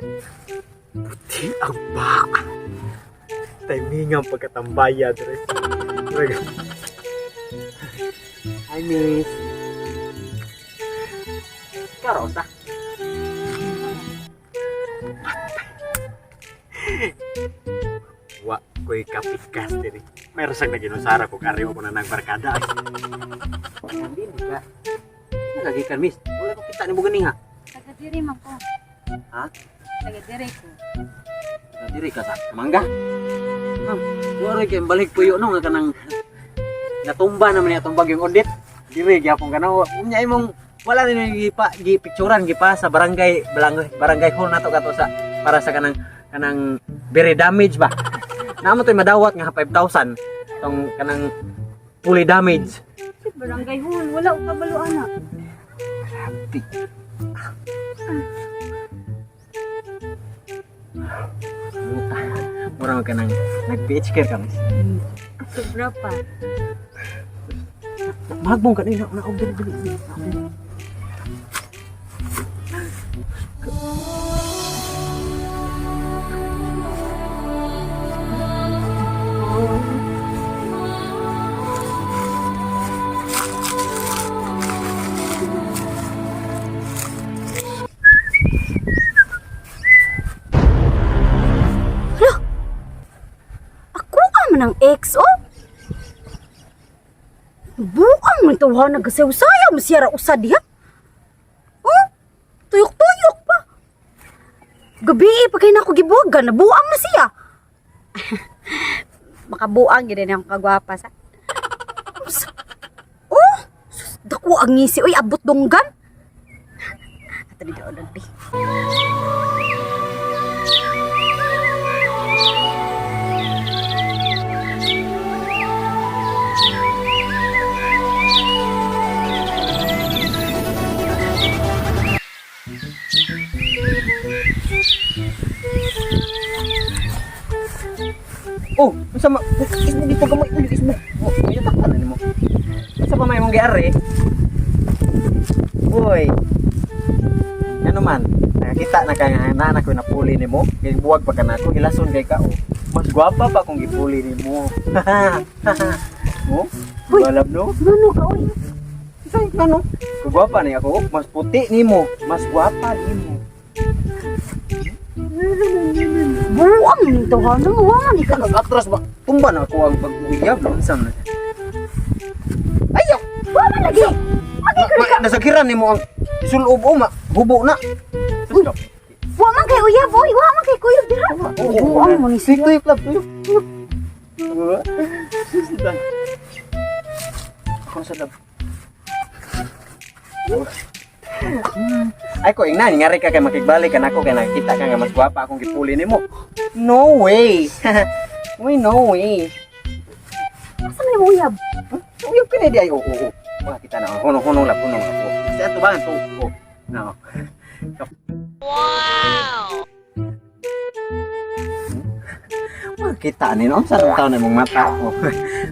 Puti ang paa. Timing ang pagkatambaya, dre. Hi, miss. Ikaw, Rosa. Wa ko'y kapikas diri. Meron sang naginusara kung ari mo na ng barkada. Hindi ka. Nagagi kan, miss. Wala ko kita ni mo gani ha. Taga diri man ko. Ha? Taga diri ko. Diri ka sa mangga. Ma'am, wala kay balik puyo no nga kanang natumba naman niya atong bagyong audit. Diri gyapon ka na. Unya imong wala ni gipa gipicturan gipa sa barangay barangay, barangay hall nato kato sa para sa kanang kanang very damage ba. Namo to'y madawat nga 5,000 tong kanang fully damage. Si barangay hall, wala ko kabalo ana. Grabe. Muta. Mura man ka nang nag-PH care ka, miss. Sobra pa. Magbong ka na na dili dili. Dili. Ako ka man ang ex, oh. Buang man tawhan nagasayaw-sayaw mo siya ra usa diha. Oh, tuyok-tuyok pa. Gabi eh, pa kay nako gibuwagan, nabuang na siya. Makabuang gid ni ang kagwapa sa. Oh, sus, dako ang ngisi oy abot donggan. Ato di doon bi. Oh, unsa ma ismo dito gamay uy ismo. Oh, may takpan na nimo. Unsa pa may imong giari? Uy. Ano man? Nakakita na ka nga na na ko napuli nimo. Kay buwag pa ka nako, hilason kay ka oh. Mas gwapa pa kung gipuli nimo. Oh, Uy. balab no? Ngano ka oy? Isa ano? Kagwapa ni ako, mas puti nimo, mas gwapa nimo. Buang ni tawhan wa man ni ka. Atras ba? Tumba na ako ang pag-uyab no? Unsa man? Ayaw! Wa man lagi. Magi ka Ma, nasakiran nimo ang sulob o ma, hubo na. Uy. Wa man kay uyab oy, wa man kay kuyog dira. Buang mo ni siya. Tuyok lab, tuyok. Ako sa lab. Ay ko ingnan ngari ka kay makigbalik ka nako kay nakita ka nga mas gwapa akong gipuli nimo. No way. Uy, no way. Asa man imong uyab? Uyab ka na di ay oo oo. Makita na hunong-hunong lab hunong ako. Sa ato ba to? Oh. No. Wow. Makita ni no sa taon na imong mata ko.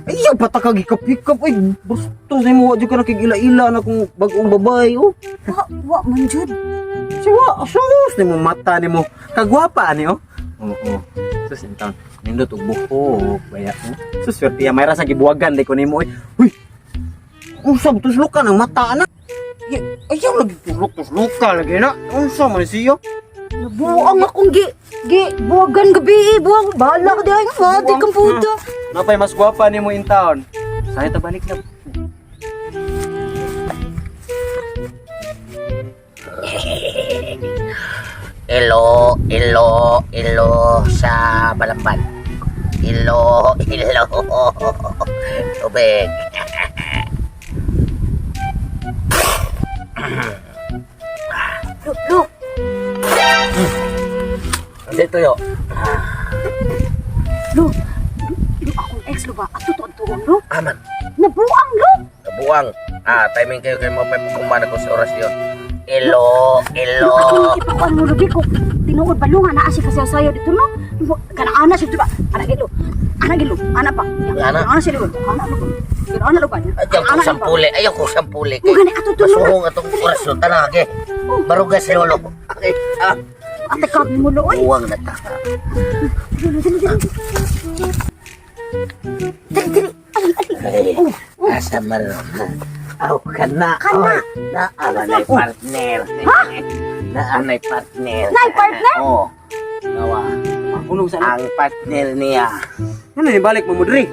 Ayaw pa ta ka gikap-hikap ay gusto sa imo wa jud ka nakigila-ila na kung bag-ong babae oh. Wa wa man jud. Siwa, sus nimo mata nimo. Kagwapa ani oh. Oo. Sus intawn, nindot og buhok baya. Oh. Sus swerte ya may rasa gibuwagan di ko nimo oy. Huy. Unsa ba tuslokan ang mata ana? Ayaw lagi tuslok tusloka lagi na. Unsa man siya? Nabuang akong gi gi buwagan gabi eh, buwang bahala ka diay nga di kang puta. Napay mas gwapa nimo in town. Saya ta balik na. Ilo, ilo, ilo sa Balamban. Ilo, ilo. Tubig. Lo, lo, Hindi tuyo. lo. Lo akong ex lo ba? Ato to tuon lo. Aman. Nabuang lo. Kabuang. Ah, timing kayo kayo mo may pagkumana ko sa orasyon. Ilo, Lo ilo. akong ipakuan mo lubi ko. Tinuod ba lo nga naa siya kasi sayo dito no? Kana ana siya diba? Ana gilo. Ana gilo. Ana pa. Ana? Ana siya lo. Ana lo. Ana lo ba? Ayaw ko sampuli. Ayaw ko sampuli. Mo gani ato to lo. Masuhong atong orasyon. Tanang, okay. Barugas lolo. Okay. Ah. Ate ka mo oy. Buwang na ta. Dili, dili, dili. Dili, dili. Ali, ali. Ay, Oh, asa man ron, ha? Aw, kana. Kana. Oy, naa na partner. Ha? Naa na partner. Naay partner? Oo. Gawa. Hunong sa Ang partner niya. Ano ni balik mo mo diri?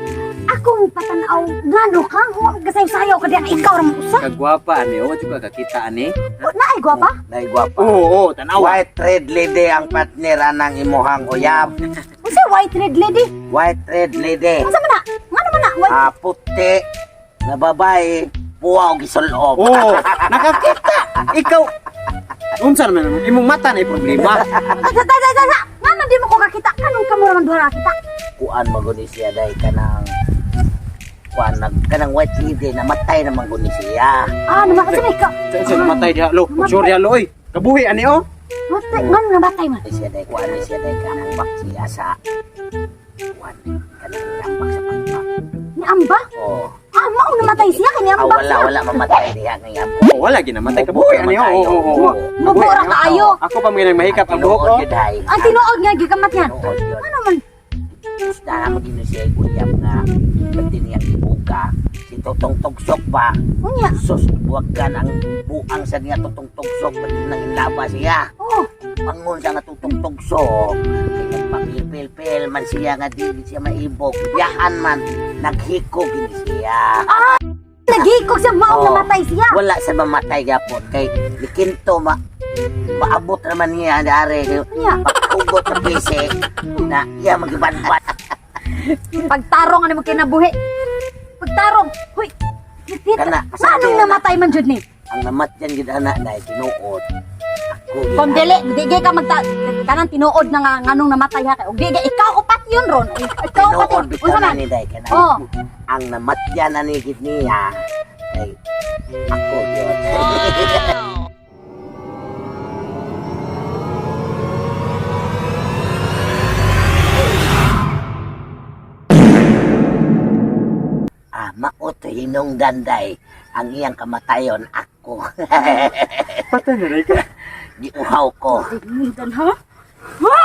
Akong patanaw ngano ka? Wa gasayo-sayaw ka diyan ikaw ra mo usa. Kagwapa ani, oh, jud ka kakita ani. Oh, naay gwapa? Nay gwapa. Oo, oo, tanawa. White red lady ang partner anang imuhang uyab. Unsa white red lady? White red lady. Unsa man na? Ngano man na? White Ah, puti na babae, buwaw gisulob. Oo, nakakita. Ikaw unsa naman imong mata na problema. Sa sa sa sa. Ngano di mo ko kakita? Kanong kamo ra man duha nakita? Kuan maguni siya dahil kanang kuan nag kanang white lady na matay na maguni siya. Ah, naman kasi may ka. Sa namatay diha lo. Sure diha lo oy. Kabuhi ani oh. Matay, ngano namatay man? Siya dahil kuan siya dahil kanang bak siya sa kuan kanang lambak sa pagpak. Ni amba? Oh. Ah, mao namatay siya kay ni Ah, amba wala siya. wala mamatay diha ngayon. Oh, wala ginamatay kabuhi ani oh. Oo, oo, oo. Mubo ra kaayo. Ako pa mga mahikap ang buhok oh. Tinuod yun, ay. Ang tinuod nga gikamat niyan. Tinuod yun. Ano man? Basta mo din siya uyab nga pati niyang ibuka. Si Totong Tugsok ba? Unya. Sus, buwag ka ng buang sa niya Totong Tugsok pati nang ilaba siya. Oh, Pangon siya nga Totong Tugsok. Kay nagpakipil-pil man siya nga di siya maibog. Yaan man, naghiko gini siya. nagikog siya mao Oo. namatay siya. Wala sa mamatay gapon kay likinto ma maabot naman niya ari kay Unya. pagtugot sa pisi na iya magibanbat. Pagtarong ano mo kinabuhi. Pagtarong. Huy. Tita. Kana, Anong namatay man jud ni? Ang namatyan gid ana na tinuod. Ako gid. Kung dili, di di ka magta kanang tinuod na nga nganong namatay ha kay. Og di di ikaw upat yun ron. Ikaw upat Tinuod yun. bitaw Unsa na man? ni day kana. Oh. Ang namatyan na ni gid niya kay ako gyud. Ah, mauto hinong danday ang iyang kamatayon ako. Patay na rin ka. Giuhaw ko. Hinungdan ha? Ha?